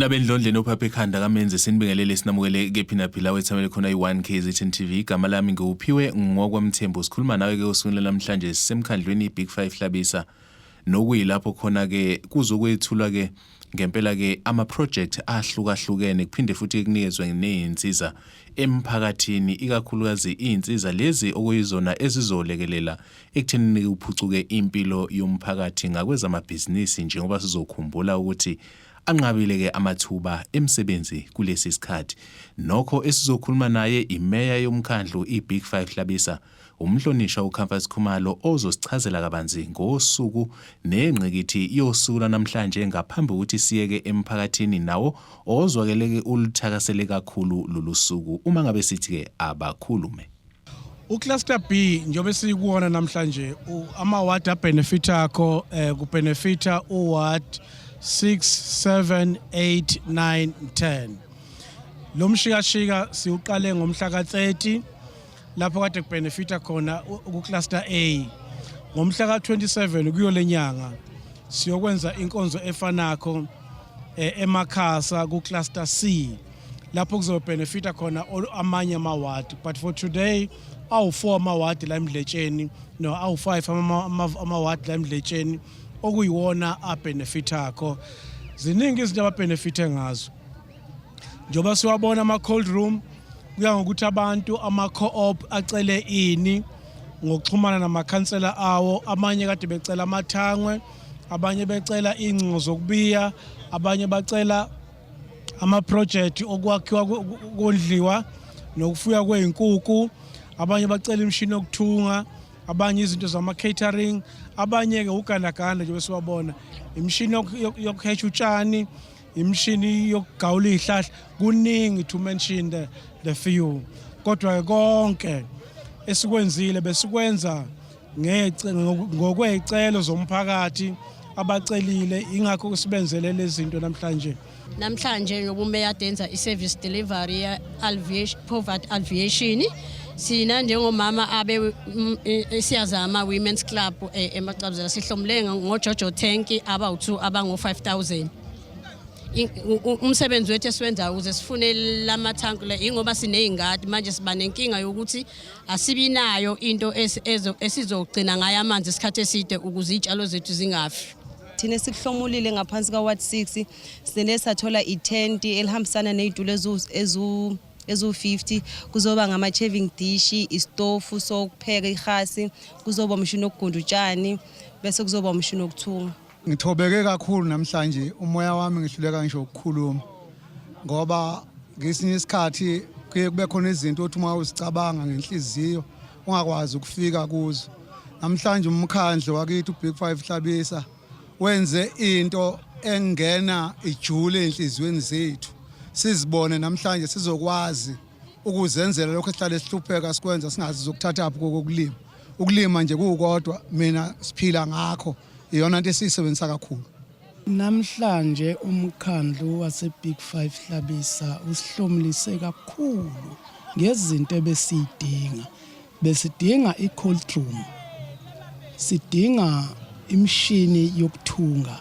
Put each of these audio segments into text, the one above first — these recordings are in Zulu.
Ulabendlondleni ophapha ekhanda kaMenzi, sinibingelele, sinamukele kephi naphila wethamele khona i-1 KZN TV. Igama lami ngiwuphiwe ngokwaMthembu. Sikhuluma nawe ke osukwini namhlanje sisemkhandlweni iBig 5 Hlabisa, nokuyilapho khona ke kuzokwethulwa ke ngempela ke ama project ahlukahlukene, kuphinde futhi kunikezwe nezinsiza emphakathini, ikakhulukazi izinsiza lezi okuyizona ezizolekelela ekuthenini kuphucuke impilo yomphakathi ngakwezamabhizinisi, njengoba sizokhumbula ukuthi anqabile ke amathuba emisebenzi kulesi sikhathi. Nokho esizokhuluma naye imeya yomkhandlu iBig 5 Hlabisa, umhlonishwa uComfort Khumalo, ozosichazela kabanzi ngosuku nengqikithi yosuku lwanamhlanje, ngaphambi kokuthi siyeke emphakathini nawo ozwakeleke uluthakasele kakhulu lolu suku. Uma ngabe sithi ke abakhulume. Ucluster B njengoba sikuwona namhlanje, ama-ward abenefita kho, kubenefita uward 6, 7, 8, 9, 10. Lo mshikashika siwuqale ngomhla ka-30 lapho kade kubenefita khona ku-cluster A. Ngomhla ka-27 kuyo lenyanga siyokwenza inkonzo efanakho emakhasa ku-cluster C, lapho kuzobenefita khona amanye amawadi. But for today awu-4 amawadi la eMdletsheni, no, awu-5 amawadi la eMdletsheni okuyiwona abenefithakho. Ziningi izinto ababenefithe ngazo, njengoba siwabona ama-cold room. Kuya ngokuthi abantu ama-co-op acele ini ngokuxhumana namakhansela awo. Amanye kade becela amathangwe, abanye becela ingcingo zokubiya, abanye bacela ama-project okwakhiwa kondliwa nokufuya kwey'nkukhu, abanye bacela imishini yokuthunga, abanye izinto zama-catering, abanye-ke ugandaganda nje besiwabona, imishini yokuhesha utshani, imishini yokugawula iy'hlahla. Kuningi, to mention the few. Kodwa-ke konke esikwenzile besikwenza ngokwey'celo zomphakathi abacelile, ingakho sibenzele lezi zinto namhlanje. Namhlanje ngoba umeya enza i-service delivery ye-alleviation, poverty alleviation, sina njengomama abe Siyazama Women's Club eMacabuzela sihlomule ngoJojo tank abawu-2 abangu-5000. Umsebenzi wethu esiwenzayo ukuze sifune lamathanki le ingoba siney'ngadi. Manje siba nenkinga yokuthi asibinayo into esizogcina ngayo amanzi isikhathi eside ukuze iy'tshalo zethu zingafi. Thina sikuhlomulile ngaphansi ka-ward 6, sine sathola ithenti elihambisana ney'tulo eziwu-50, kuzoba ngama-chafing dish, isitofu sokupheka ihasi, kuzoba umshini wokugunda utshani, bese kuzoba umshini wokuthunga. Ngithobeke kakhulu namhlanje, umoya wami ngihluleka ngisho ukukhuluma, ngoba ngesinye isikhathi kuye kube khona izinto othi uma uzicabanga ngenhliziyo ungakwazi ukufika kuzo. Namhlanje umkhandlu wakithi uBig Five Hlabisa wenze into engena ijule enhliziyweni zethu, sizibone namhlanje sizokwazi ukuzenzela lokho esihlale sihlupheka sikwenza, singazi zokuthathaphi kokulima. Ukulima nje kukodwa mina siphila ngakho, iyona into esiyisebenzisa kakhulu. Namhlanje umkhandlu wase Big 5 Hlabisa usihlomulise kakhulu ngezinto ebesiyidinga. Besidinga i-cold room, sidinga imishini yokuthunga,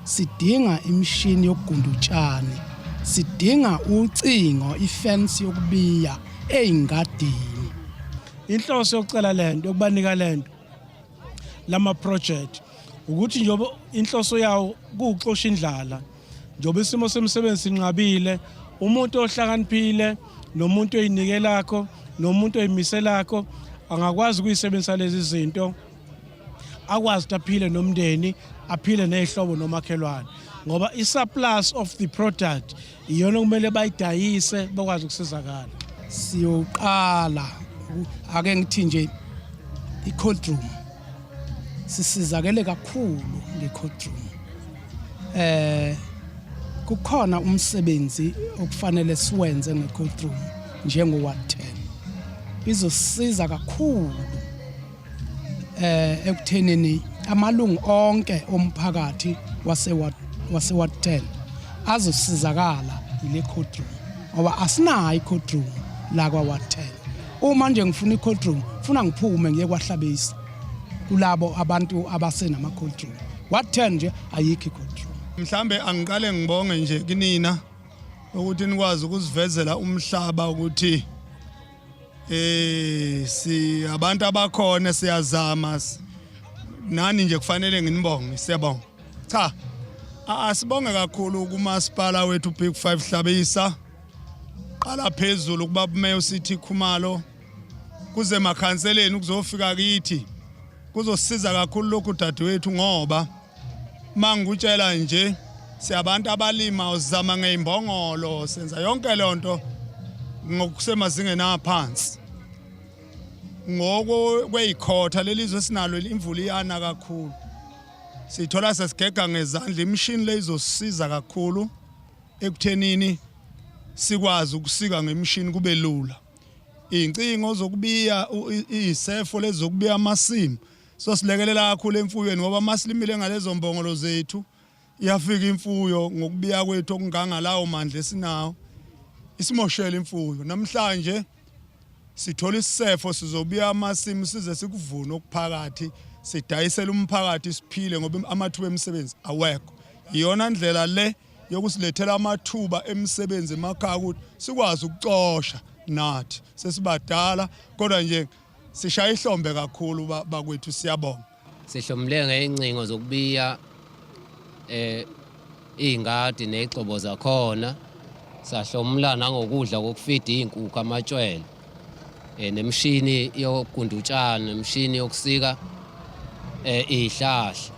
sidinga imishini yokugunda utshani, sidinga ucingo, ifence yokubiya ey'ngadini. Inhloso yokucela lento, yokubanika lento, lama project, ukuthi njengoba inhloso yawo kuwuxosha indlala, njengoba isimo semsebenzi sinqabile, umuntu ohlakaniphile nomuntu oyinikelakho nomuntu oyimiselakho angakwazi ukuyisebenzisa lezi zinto, akwazi ukuthi aphile nomndeni, aphile nezihlobo nomakhelwane, ngoba i-surplus of the product iyona okumele bayidayise bakwazi ukusizakala. Siyoqala ake ngithi nje i-cold room, sisizakele kakhulu nge-cold room. Kukhona umsebenzi okufanele siwenze nge-cold room njengo-ward 10, izosiza kakhulu ekuthenini amalungu onke omphakathi wase ward 10 azosizakala ile cold room, ngoba asinayo i-cold room la kwa ward 10. Uma nje ngifuna i-cold room, funa ngiphume ngiye kwaHlabisa kulabo abantu abasenama cold room. Ward 10 nje ayikho i-cold room. Mhlambe angiqale ngibonge nje kinina. Ukuthi nikwazi ukusivezela umhlaba ukuthi si abantu abakhona siyazama, nani nje kufanele nginibonge. Siyabonga. Cha, asibonge kakhulu kumasipala wethu Big 5 Hlabisa, qala phezulu kuba uMayor Sithi Khumalo, kuze makhanseleni, kuzofika kithi. Kuzosiza kakhulu lokhu, dadewethu, ngoba mangikutshela nje, siyabantu abalima, uzama ngeimbongolo, senza yonke lonto ngokusemazingeni aphansi ngoko kweyikhotha lelizwe sinalo. Imvula iyana kakhulu, sithola sesigega ngezandla. Imishini le izosisiza kakhulu ekuthenini sikwazi ukusika ngemishini, kube lula. Iy'ncingo zokubiya, iy'sefo lezi zokubiya amasimu, sosilekelela kakhulu emfuyweni, ngoba masilimile ngalezo mbongolo zethu, iyafika imfuyo ngokubiya kwethu okungangalawo mandla esinawo, isimoshela imfuyo. Namhlanje sithola isisefo, sizobiya amasimu, size sikuvune okuphakathi, sidayisele umphakathi, siphile, ngoba amathuba emisebenzi awekho. Iyona ndlela le yokusilethela amathuba emisebenzi emakhaya, ukuthi sikwazi ukucosha nathi sesibadala, kodwa nje sishaya ihlombe kakhulu, bakwethu, siyabonga. Sihlomule ngey'ncingo zokubiya iy'ngadi ney'gxobo zakhona, sahlomula nangokudla kokufida iy'nkukhu, amatshwele, nemishini yokugunda utshani, nemishini yokusika iy'hlahla.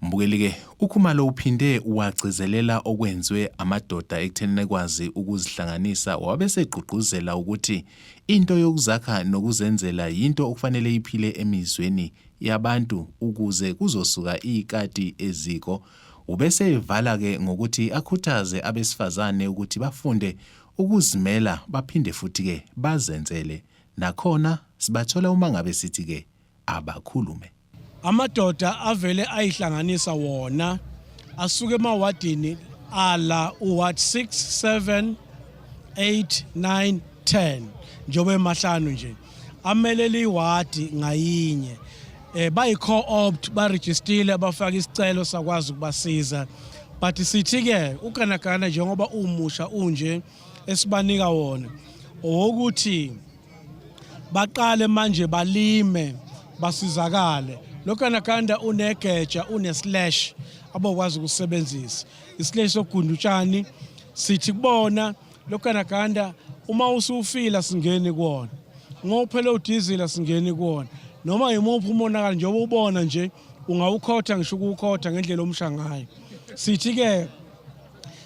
Mbukeli-ke, uKhumalo uphinde wagcizelela okwenziwe amadoda ekutheni ekwazi ukuzihlanganisa, wabe segqugquzela ukuthi into yokuzakha nokuzenzela yinto okufanele iphile emizweni yabantu ukuze kuzosuka ikati eziko. Ubese evala-ke ngokuthi akhuthaze abesifazane ukuthi bafunde ukuzimela, baphinde futhi-ke bazenzele. Nakhona sibathola uma ngabe sithi-ke abakhulume. Amadoda avele ayihlanganisa wona, asuke emawadini ala uward 6, 7, 8, 9, 10, njengoba emahlanu nje, amelele iwadi ngayinye. Bayi-co-opt, barejistile, bafaka isicelo, sakwazi ukubasiza. But sithi-ke uganagana, njengoba umusha unje, esibanika wona owokuthi baqale manje balime, basizakale. Lokanakanda unegeja, une-slash abokwazi ukusebenzisa, i-slash sokugunda utshani. Sithi kubona lokanaganda, uma usufila singeni kuwona, ngophela udizili singeni kuwona, noma yimuphi umonakalo, njengoba ubona nje ungawukhotha, ngisho ukuwukhotha ngendlela omsha ngayo. Sithi-ke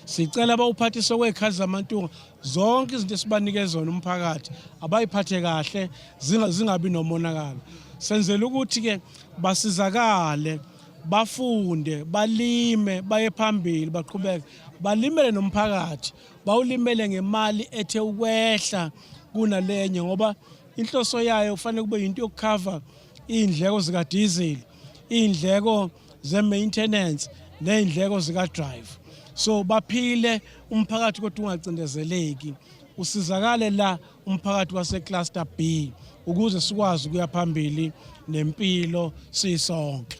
sicela bawuphathise kwey'khathi zamantunga. Zonke izinto esibanike zona umphakathi abayiphathe kahle, zingabi nomonakalo. Senzela ukuthi-ke basizakale, bafunde, balime, baye phambili, baqhubeke balimele nomphakathi, bawulimele ngemali ethe ukwehla kunalenye, ngoba inhloso yayo kufanele kube into yokukhava iy'ndleko zikadizili, iy'ndleko ze-maintenance ney'ndleko zika-drive, so baphile umphakathi kodwa ungacindezeleki, usizakale la umphakathi wase-cluster B, ukuze sikwazi ukuya phambili nempilo sisonke.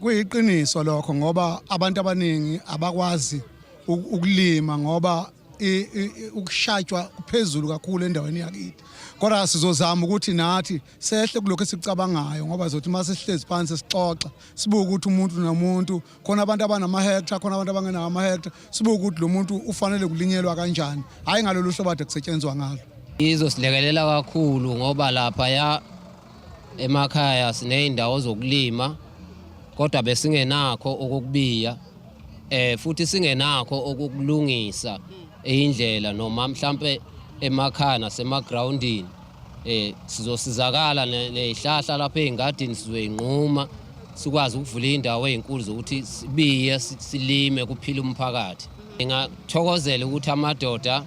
Kuyiqiniso lokho, ngoba abantu abaningi abakwazi ukulima ngoba ukushatshwa kuphezulu kakhulu endaweni yakithi, kodwa sizozama ukuthi nathi sehle kulokho esikucabangayo, ngoba zothi uma sesihlezi phansi sixoxa, sibuke ukuthi umuntu nomuntu khona, abantu abanama-hectare khona, abantu abangenawo ama-hectare, sibuke ukuthi lo muntu ufanele kulinyelwa kanjani, hhayi ngalolu hlobo ade kusetshenzwa ngalo. Izosilekelela kakhulu, ngoba lapha ya emakhaya siney'ndawo zokulima, kodwa besingenakho okokubiya, futhi singenakho okokulungisa indlela, noma mhlambe emakhaya nasemagroundini. Sizosizakala nezihlahla lapha ey'ngadini, sizoyinquma, sikwazi ukuvula iy'ndawo ey'nkulu zokuthi sibiye, silime, kuphile umphakathi. Ngingathokozela ukuthi amadoda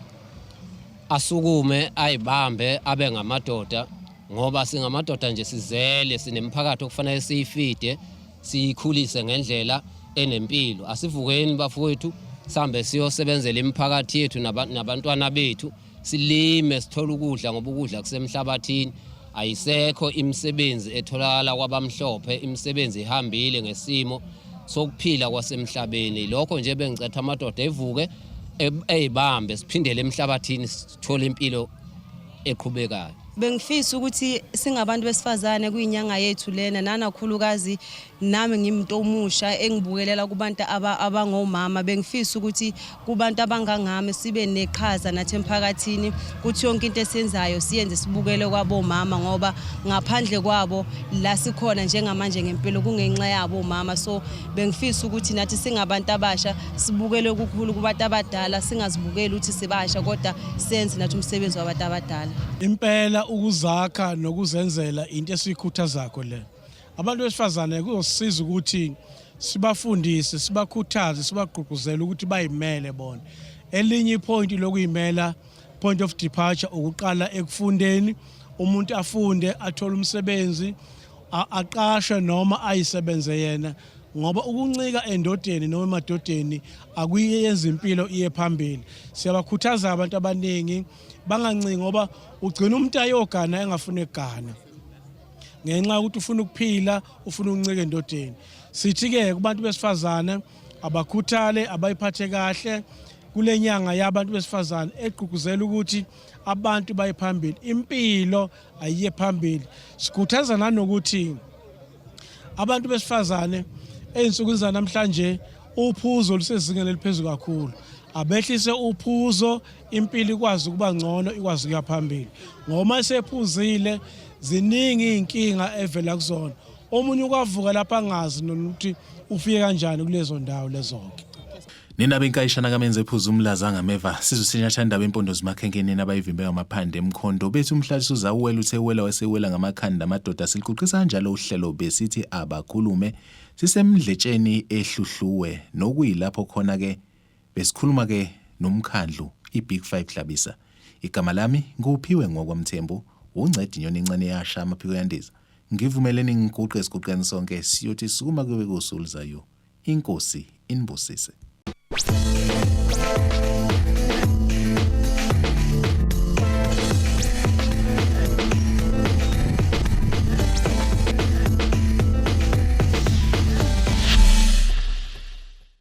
asukume, ayibambe, abe ngamadoda, ngoba singamadoda nje, sizele, sinemphakathi okufanele siyifide, siyikhulise ngendlela enempilo. Asivukeni bafowethu, sihambe siyosebenzela imiphakathi yethu nabantwana bethu, silime, sithole ukudla, ngoba ukudla kusemhlabathini. Ayisekho imisebenzi etholakala kwabamhlophe, imisebenzi ihambile ngesimo sokuphila kwasemhlabeni. Lokho nje bengicetha amadoda evuke. Eyibambe siphindele emhlabathini sithole impilo eqhubekayo. Bengifisa ukuthi singabantu besifazane kuyinyanga yethu lena, nanakhulukazi nami ngimuntu omusha engibukelela kubantu abangomama. Bengifisa ukuthi kubantu abangangami sibe neqhaza nathi emphakathini, kuthi yonke into esiyenzayo siyenze sibukele kwabomama, ngoba ngaphandle kwabo la sikhona njengamanje ngempilo kungenxa yabo omama. So bengifisa ukuthi nathi singabantu abasha sibukele kukhulu kubantu abadala, singazibukeli ukuthi sibasha, kodwa senze nathi umsebenzi wabantu abadala. Impela ukuzakha nokuzenzela into esiyikhuthazakho le. Abantu besifazane kuzosiza ukuthi sibafundise, sibakhuthaze, sibagqugquzele ukuthi bayimele bona. Elinye ipoint lokuyimela, point of departure, ukuqala ekufundeni. Umuntu afunde, athole umsebenzi, aqashwe noma ayisebenze yena, ngoba ukuncika endodeni noma emadodeni akuyenza impilo iye phambili. Siyabakhuthaza abantu abaningi bangancingi, ngoba ugcina umuntu ayogana engafuni ukugana ngenxa yokuthi ufuna ukuphila, ufuna ukuncika endodeni. Sithi-ke kubantu besifazane abakhuthale, abayiphathe kahle kule nyanga yabantu besifazane egqugquzela ukuthi abantu baye phambili, impilo ayiye phambili. Sikhuthaza nanokuthi abantu besifazane ey'nsukwini zanamhlanje uphuzo lusezingeni eliphezulu kakhulu, abehlise uphuzo, impilo ikwazi ukuba ngcono, ikwazi ukuya phambili, ngoba uma esephuzile ziningi iy'nkinga evela kuzona. Omunye ukwavuka lapha angazi nokuthi ufike kanjani kulezo ndawo lezo-ke. Nina benkayishana kamenze ephuza umlaza ngameva, sizwe sinyathanda bempondo zimakhenke, nina abayivimbe ngamaphande emkhondo bethi umhlalisi uzawuwela, uthe uwela wesewela ngamakhanda amadoda. Siliquqisa kanjalo uhlelo, besithi abakhulume sisemdletsheni ehluhluwe, nokuyilapho khona ke besikhuluma ke nomkhandlu iBig Five Hlabisa. Igama lami nguPhiwe ngokwaMthembu, uncedi inyoni encane yasha amaphiko yandiza. Ngivumeleni ngiguqe esiguqeni sonke, siyothi sukuma kube kusulizayo. Inkosi inibusise.